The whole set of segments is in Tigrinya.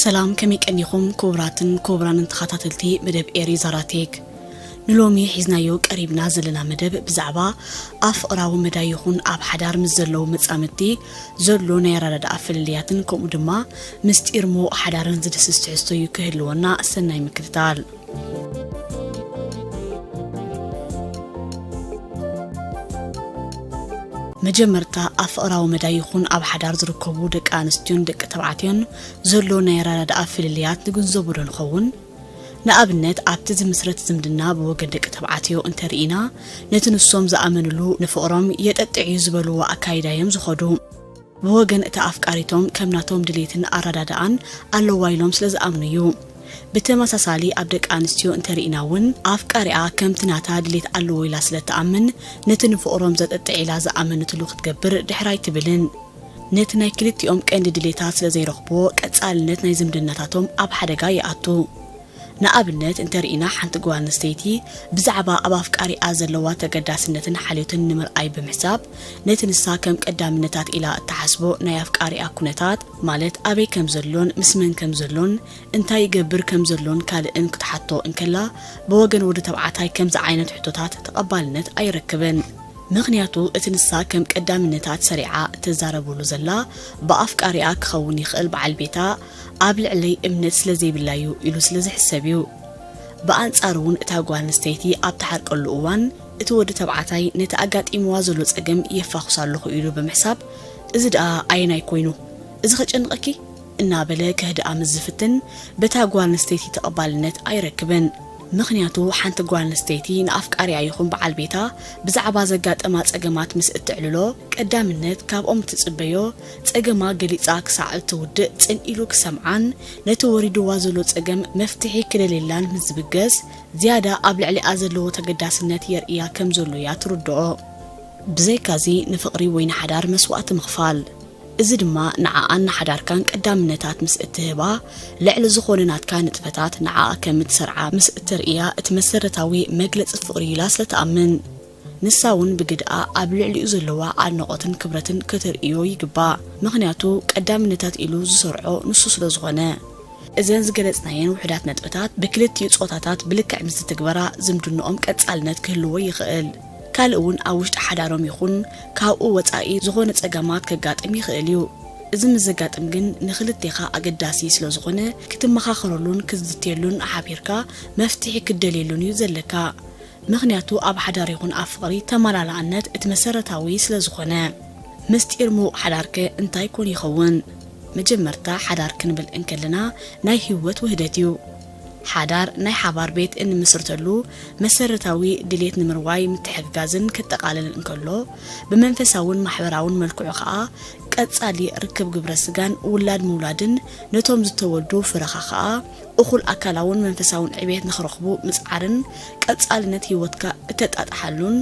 ሰላም፣ ከመይ ቀኒኹም ክቡራትን ክቡራንን ተኸታተልቲ መደብ ኤሪ ዛራቴክ? ንሎሚ ሒዝናዮ ቀሪብና ዘለና መደብ ብዛዕባ ኣብ ፍቕራዊ መዳይ ይኹን ኣብ ሓዳር ምስ ዘለዉ መጻምድቲ ዘሎ ናይ ኣረዳድኣ ፍልልያትን ከምኡ ድማ ምስጢር ምዉቕ ሓዳርን ዝድህስስ ትሕዝቶ እዩ ክህልወና። ሰናይ ምክትታል። መጀመርታ ኣብ ፍቕራዊ መዳይ ይኹን ኣብ ሓዳር ዝርከቡ ደቂ ኣንስትዮን ደቂ ተባዕትዮን ዘሎ ናይ ኣረዳድኣ ፍልልያት ንግንዘቦ ዶ ንኸውን? ንኣብነት ኣብቲ ዝምስረት ዝምድና ብወገን ደቂ ተባዕትዮ እንተርኢና ነቲ ንሶም ዝኣመንሉ ንፍቕሮም የጠጥዕ እዩ ዝበልዎ ኣካይዳ እዮም ዝኸዱ። ብወገን እታ ኣፍቃሪቶም ከም ናቶም ድሌትን ኣረዳድኣን ኣለዋ ኢሎም ስለ ዝኣምኑ እዩ። ብተመሳሳሊ ኣብ ደቂ ኣንስትዮ እንተርኢና እውን ኣፍቃሪኣ ከምቲ ናታ ድሌት ኣለዎ ኢላ ስለ ትኣምን ነቲ ንፍቕሮም ዘጠጥዕ ኢላ ዝኣመነትሉ ክትገብር ድሕር ኣይትብልን። ነቲ ናይ ክልቲኦም ቀንዲ ድሌታት ስለ ዘይረኽብዎ ቀጻልነት ናይ ዝምድናታቶም ኣብ ሓደጋ ይኣቱ። ንኣብነት እንተርኢና ሓንቲ ጓል ኣንስተይቲ ብዛዕባ ኣብ ኣፍቃሪኣ ዘለዋ ተገዳስነትን ሓልዮትን ንምርኣይ ብምሕሳብ ነቲ ንሳ ከም ቀዳምነታት ኢላ እትሓስቦ ናይ ኣፍቃሪኣ ኩነታት ማለት ኣበይ ከም ዘሎን ምስ መን ከም ዘሎን እንታይ ይገብር ከም ዘሎን ካልእን ክትሓቶ እንከላ ብወገን ወዲ ተባዕታይ ከምዚ ዓይነት ሕቶታት ተቐባልነት ኣይረክብን። ምኽንያቱ እቲ ንሳ ከም ቀዳምነታት ሰሪዓ እትዛረበሉ ዘላ ብኣፍቃሪኣ ክኸውን ይኽእል በዓል ቤታ ኣብ ልዕለይ እምነት ስለ ዘይብላ እዩ ኢሉ ስለ ዝሕሰብ እዩ። ብኣንጻሩ እውን እታ ጓል ኣንስተይቲ ኣብ ትሓርቀሉ እዋን እቲ ወዲ ተባዕታይ ነቲ ኣጋጢምዋ ዘሎ ጸገም የፋኹስ ኣለኹ ኢሉ ብምሕሳብ እዚ ደኣ ኣየናይ ኮይኑ እዚ ኸጨንቐኪ እናበለ ከህድኣ ምስ ዝፍትን በታ ጓል ኣንስተይቲ ተቐባልነት ኣይረክብን። ምኽንያቱ ሓንቲ ጓል ኣንስተይቲ ንኣፍቃሪኣ ይኹን በዓል ቤታ ብዛዕባ ዘጋጠማ ጸገማት ምስ እትዕልሎ ቀዳምነት ካብኦም እትጽበዮ ጸገማ ገሊጻ ክሳዕ እትውድእ ጽን ኢሉ ክሰምዓን ነቲ ወሪድዋ ዘሎ ጸገም መፍትሒ ክደልየላን ምስ ዝብገስ ዝያዳ ኣብ ልዕሊኣ ዘለዎ ተገዳስነት የርእያ ከም ዘሎ እያ ትርድኦ። ብዘይካዚ ንፍቕሪ ወይ ንሓዳር መስዋእቲ ምኽፋል። እዚ ድማ ንዓኣን ንሓዳርካን ቀዳምነታት ምስ እትህባ ልዕሊ ዝኾነ ናትካ ንጥፈታት ንዓኣ ከም እትሰርዓ ምስ እትርእያ እቲ መሰረታዊ መግለጺ ፍቕሪ ኢላ ስለ ትኣምን። ንሳ እውን ብግድኣ ኣብ ልዕሊኡ ዘለዋ ኣድናቖትን ክብረትን ከተርእዮ ይግባእ። ምኽንያቱ ቀዳምነታት ኢሉ ዝሰርዖ ንሱ ስለ ዝኾነ። እዘን ዝገለጽናየን ውሑዳት ነጥብታት ብክልቲኡ ጾታታት ብልክዕ ምስ ዝትግበራ ዝምድንኦም ቀጻልነት ክህልዎ ይኽእል። ካልእ እውን ኣብ ውሽጢ ሓዳሮም ይኹን ካብኡ ወጻኢ ዝኾነ ጸገማት ከጋጥም ይኽእል እዩ። እዚ ምስ ዘጋጥም ግን ንኽልቴኻ ኣገዳሲ ስለ ዝኾነ ክትመኻኸረሉን ክትዝትየሉን ሓቢርካ መፍትሒ ክትደልየሉን እዩ ዘለካ። ምኽንያቱ ኣብ ሓዳር ይኹን ኣብ ፍቕሪ ተመላላእነት እቲ መሰረታዊ ስለ ዝኾነ። ምስጢር ምዉቕ ሓዳርከ እንታይ ኮን ይኸውን? መጀመርታ ሓዳር ክንብል እንከለና ናይ ህይወት ውህደት እዩ። ሓዳር ናይ ሓባር ቤት እንምስርተሉ መሰረታዊ ድሌት ንምርዋይ ምትሕግጋዝን ከጠቓልል እንከሎ ብመንፈሳውን ማሕበራውን መልክዑ ኸኣ ቀጻሊ ርክብ ግብረ ስጋን ውላድ ምውላድን ነቶም ዝተወልዱ ፍረኻ ኸኣ እኹል ኣካላውን መንፈሳውን ዕቤት ንኽረኽቡ ምጽዓርን ቀጻልነት ህይወትካ እተጣጥሓሉን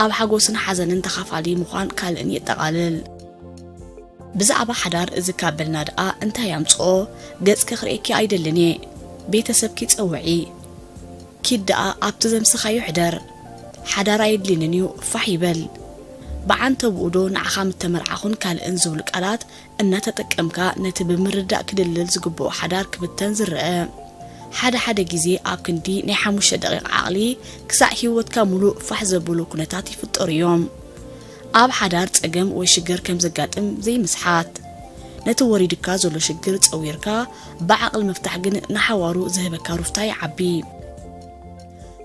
ኣብ ሓጎስን ሓዘንን ተኻፋሊ ምዃን ካልእን የጠቓልል። ብዛዕባ ሓዳር እዚ ካብ በልና ደኣ እንታይ ኣምጽኦ? ገጽኪ ክርእየኪ ኣይደልን እየ። ቤተሰብኪ ጸውዒ። ኪድ ደኣ ኣብቲ ዘምሰኻዮ ሕደር። ሓዳር ኣየድልየንን እዩ ፋሕ ይበል። ብዓንተብኡ ዶ ንዓኻ ምተመርዓኹን ካልእን ዝብሉ ቃላት እናተጠቀምካ ነቲ ብምርዳእ ክድልል ዝግብኦ ሓዳር ክብተን ዝረአ። ሓደ ሓደ ግዜ ኣብ ክንዲ ናይ ሓሙሽተ ደቂቕ ዓቕሊ ክሳዕ ህይወትካ ሙሉእ ፋሕ ዘብሉ ኩነታት ይፍጠሩ እዮም። ኣብ ሓዳር ጸገም ወይ ሽግር ከም ዘጋጥም ዘይምስሓት። ነቲ ወሪዱካ ዘሎ ሽግር ጸዊርካ ብዓቕሊ ምፍታሕ ግን ንሓዋሩ ዝህበካ ሩፍታ ይዓቢ።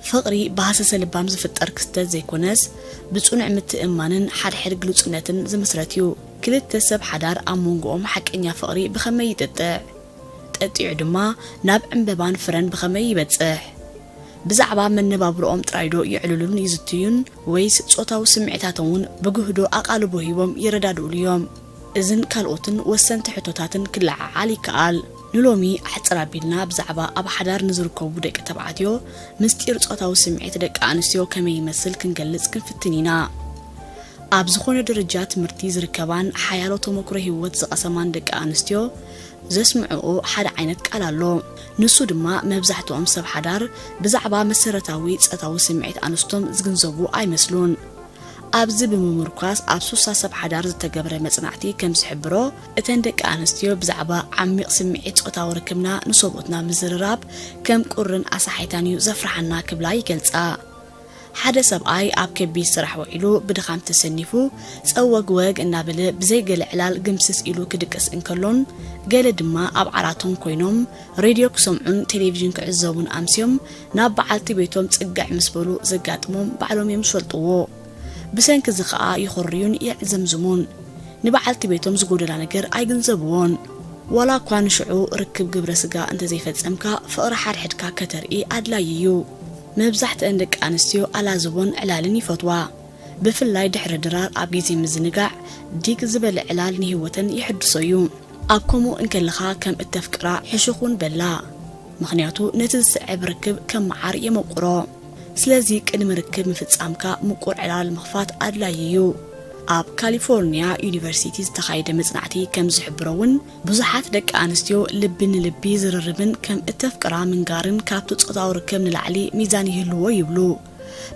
ፍቕሪ ብሃሰሰ ልባም ዝፍጠር ክስተት ዘይኮነስ ብጽኑዕ ምትእምማንን ሓድሕድ ግሉጽነትን ዝምስረት እዩ። ክልተ ሰብ ሓዳር ኣብ መንጎኦም ሓቀኛ ፍቕሪ ብኸመይ ይጥጥዕ? ጠጢዑ ድማ ናብ ዕምበባን ፍረን ብኸመይ ይበጽሕ? ብዛዕባ መነባብሮኦም ጥራይ ዶ የዕልሉን ይዝትዩን ወይስ ጾታዊ ስምዒታቶም እውን ብግህዶ ኣቓልቦ ሂቦም ይረዳድኡሉ እዮም? እዝን ካልኦትን ወሰንቲ ሕቶታትን ክለዓዓል ይከኣል። ንሎሚ ኣሕጽር ኣቢልና ብዛዕባ ኣብ ሓዳር ንዝርከቡ ደቂ ተባዕትዮ ምስጢር ጾታዊ ስምዒት ደቂ ኣንስትዮ ከመይ ይመስል ክንገልጽ ክንፍትን ኢና። ኣብ ዝኾነ ደረጃ ትምህርቲ ዝርከባን ሓያሎ ተመክሮ ህይወት ዝቐሰማን ደቂ ኣንስትዮ ዘስምዕኦ ሓደ ዓይነት ቃል ኣሎ። ንሱ ድማ መብዛሕትኦም ሰብ ሓዳር ብዛዕባ መሰረታዊ ጾታዊ ስምዒት ኣንስቶም ዝግንዘቡ ኣይመስሉን። ኣብዚ ብምምርኳስ ኣብ ሱሳ ሰብ ሓዳር ዝተገብረ መጽናዕቲ ከም ዝሕብሮ፣ እተን ደቂ ኣንስትዮ ብዛዕባ ዓሚቕ ስምዒት ጾታዊ ርክብና ንሰብኡትና ምዝርራብ ከም ቁርን ኣሳሓይታን እዩ ዘፍርሓና ክብላ ይገልጻ። ሓደ ሰብኣይ ኣብ ከቢድ ስራሕ ውዒሉ ብድኻም ተሰኒፉ ጸወግወግ እናበለ ብዘይ ገለ ዕላል ግምስስ ኢሉ ክድቅስ እንከሎን፣ ገለ ድማ ኣብ ዓራቶም ኮይኖም ሬድዮ ክሰምዑን ቴሌቪዥን ክዕዘቡን ኣምስዮም ናብ በዓልቲ ቤቶም ጽግዕ ምስ በሉ ዘጋጥሞም ባዕሎም እዮም ዝፈልጥዎ። ብሰንኪ እዚ ኸኣ ይኾርዩን የዕዘምዝሙን። ንበዓልቲ ቤቶም ዝጎደላ ነገር ኣይግንዘብዎን። ዋላ እኳ ንሽዑ ርክብ ግብረ ስጋ እንተዘይፈጸምካ፣ ፍቕሪ ሓድሕድካ ከተርኢ ኣድላዪ እዩ። መብዛሕትአን ደቂ ኣንስትዮ ኣላዝቦን ዕላልን ይፈትዋ። ብፍላይ ድሕሪ ድራር ኣብ ግዜ ምዝንጋዕ፣ ዲግ ዝበለ ዕላል ንህይወተን የሐድሶ እዩ። ኣብ ከምኡ እንከለኻ ከም እተፍቅራ ሕሹኽ እውን በላ። ምኽንያቱ ነቲ ዝስዕብ ርክብ ከም መዓር የመቁሮ። ስለዚ ቅድሚ ርክብ ምፍጻምካ ምቁር ዕላል ምኽፋት ኣድላዪ እዩ። ኣብ ካሊፎርኒያ ዩኒቨርሲቲ ዝተኻየደ መጽናዕቲ ከም ዝሕብሮ እውን፣ ብዙሓት ደቂ ኣንስትዮ ልቢ ንልቢ ዝርርብን ከም እተፍቅራ ምንጋርን ካብቲ ጾታዊ ርክብ ንላዕሊ ሚዛን ይህልዎ ይብሉ።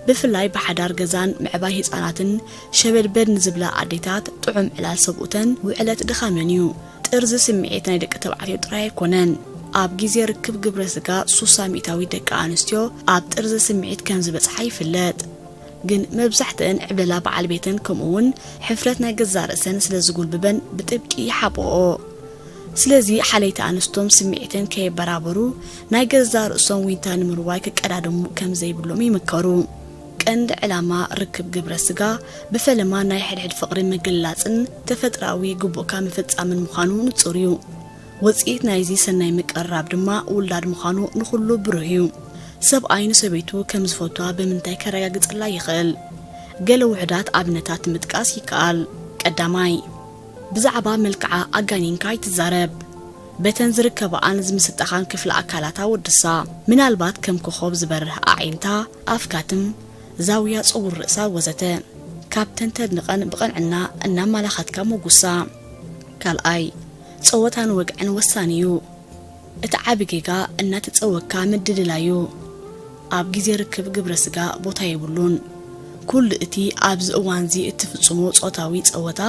ብፍላይ ብሓዳር ገዛን ምዕባይ ህጻናትን ሸበድበድ ንዝብላ ኣዴታት፣ ጥዑም ዕላል ሰብኡተን ውዕለት ድኻመን እዩ። ጥርዚ ስምዒት ናይ ደቂ ተባዕትዮ ጥራይ ኣይኮነን። ኣብ ግዜ ርክብ ግብረ ስጋ፣ ሱሳ ሚእታዊት ደቂ ኣንስትዮ ኣብ ጥርዚ ስምዒት ከም ዝበጽሓ ይፍለጥ። ግን መብዛሕትአን ዕብለላ በዓል ቤተን ከምኡ እውን ሕፍረት ናይ ገዛእ ርእሰን ስለ ዝጉልብበን ብጥብቂ ይሓብኦኦ። ስለዚ ሓለይቲ ኣንስቶም ስምዒተን ከየበራበሩ ናይ ገዛእ ርእሶም ዊንታ ንምርዋይ ክቀዳደሙ ከም ዘይብሎም ይምከሩ። ቀንዲ ዕላማ ርክብ ግብረ ስጋ ብፈለማ ናይ ሕድሕድ ፍቕሪ ምግልላጽን ተፈጥራዊ ግቡእካ ምፍጻምን ምዃኑ ንጹር እዩ። ውጽኢት ናይዚ ሰናይ ምቅርራብ ድማ ውላድ ምዃኑ ንኹሉ ብሩህ እዩ። ሰብኣይ ንሰበይቱ ከም ዝፈትዋ ብምንታይ ከረጋግጸላ ይኽእል? ገለ ውሑዳት ኣብነታት ምጥቃስ ይከኣል። ቀዳማይ፣ ብዛዕባ መልክዓ ኣጋኒንካ ኣይትዛረብ። በተን ዝርከባኣን ዝምስጣኻን ክፍለ ኣካላታ ወድሳ። ምናልባት ከም ኮኾብ ዝበርህ ኣዒንታ፣ ኣፍካትም፣ ዛውያ ጸጉሪ ርእሳ ወዘተ። ካብተን ተድንቐን ብቐንዕና እናማላኸትካ ሞጉሳ። ካልኣይ፣ ጸወታን ወግዕን ወሳኒ እዩ። እቲ ዓቢ ጌጋ እናተጸወካ ምድልላዩ። ኣብ ግዜ ርክብ ግብረ ስጋ ቦታ የብሉን። ኩሉ እቲ ኣብዚ እዋንዚ እትፍጽሞ ጾታዊ ጸወታ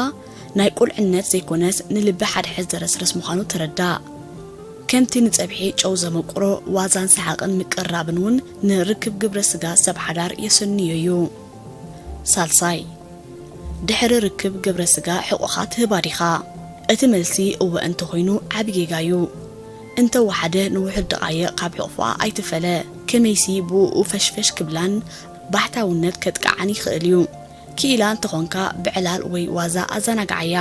ናይ ቁልዕነት ዘይኮነስ ንልቢ ሓድሕድ ዘረስርስ ምዃኑ ተረዳእ። ከምቲ ንጸብሒ ጨው ዘመቁሮ ዋዛን ሰሓቕን ምቅርራብን እውን ንርክብ ግብረ ስጋ ሰብ ሓዳር የሰንዮ እዩ። ሳልሳይ፣ ድሕሪ ርክብ ግብረ ስጋ ሕቖኻ ትህባ ዲኻ? እቲ መልሲ እወ እንተኾይኑ ዓቢ ጌጋ እዩ። እንተወሓደ ንውሑድ ደቓይቕ ካብ ሕቑፎኣ ኣይትፈለ። ከመይሲ ብእኡ ፈሽፈሽ ክብላን ባሕታውነት ከጥቅዓን ይኽእል እዩ። ክኢላ እንተኾንካ ብዕላል ወይ ዋዛ ኣዘናግዓያ።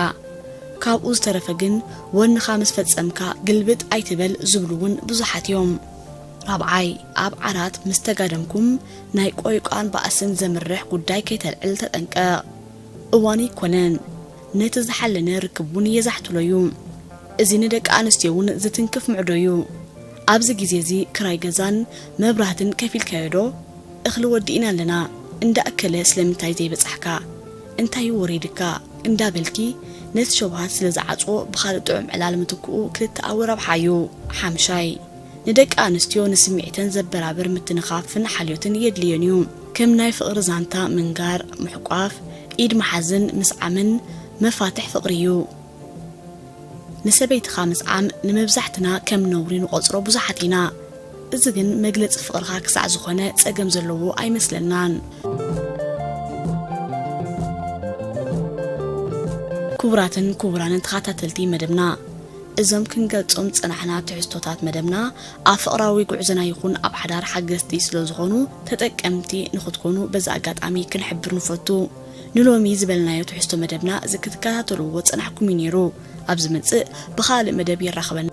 ካብኡ ዝተረፈ ግን ወንኻ ምስ ፈጸምካ ግልብጥ ኣይትበል ዝብሉ እውን ብዙሓት እዮም። ራብዓይ፣ ኣብ ዓራት ምስ ተጋደምኩም ናይ ቆይቋን ባእስን ዘምርሕ ጉዳይ ከይተልዕል ተጠንቀቕ። እዋን ኣይኮነን፣ ነቲ ዝሓለነ ርክብ እውን የዛሕትሎ እዩ። እዚ ንደቂ ኣንስትዮ እውን ዝትንክፍ ምዕዶ እዩ። ኣብዚ ግዜ እዚ ክራይ ገዛን መብራህትን ከፊልካዮ ዶ? እኽሊ ወዲእና ኣለና፣ እንዳ እከለ ስለምንታይ ዘይበጻሕካ? እንታይ እዩ ወሪድካ? እንዳበልኪ ነቲ ሸውሃት ስለ ዝዓጽዎ ብኻልእ ጥዑም ዕላል ምትክኡ ክልተኣዊ ረብሓ እዩ። ሓምሻይ፣ ንደቂ ኣንስትዮ ንስምዒተን ዘበራብር ምትንኻፍን ሓልዮትን የድልየን እዩ። ከም ናይ ፍቕሪ ዛንታ ምንጋር፣ ምሕቋፍ፣ ኢድ ምሓዝን ምስዓምን መፋትሕ ፍቕሪ እዩ። ንሰበይትኻ ምስዓም ንመብዛሕትና ከም ነውሪ ንቖጽሮ ብዙሓት ኢና። እዚ ግን መግለጺ ፍቕርኻ ክሳዕ ዝኾነ ጸገም ዘለዎ ኣይመስለናን። ክቡራትን ክቡራንን ተኸታተልቲ መደብና፣ እዞም ክንገልጾም ዝጸናሕና ትሕዝቶታት መደብና ኣብ ፍቕራዊ ጉዕዞና ይኹን ኣብ ሓዳር ሓገዝቲ ስለ ዝኾኑ፣ ተጠቀምቲ ንኽትኮኑ በዚ ኣጋጣሚ ክንሕብር ንፈቱ። ንሎሚ ዝበልናዮ ትሕዝቶ መደብና እዚ ክትከታተልዎ ዝጸናሕኩም እዩ ነይሩ። ኣብ ዝመጽእ ብኻልእ መደብ የራኽበና።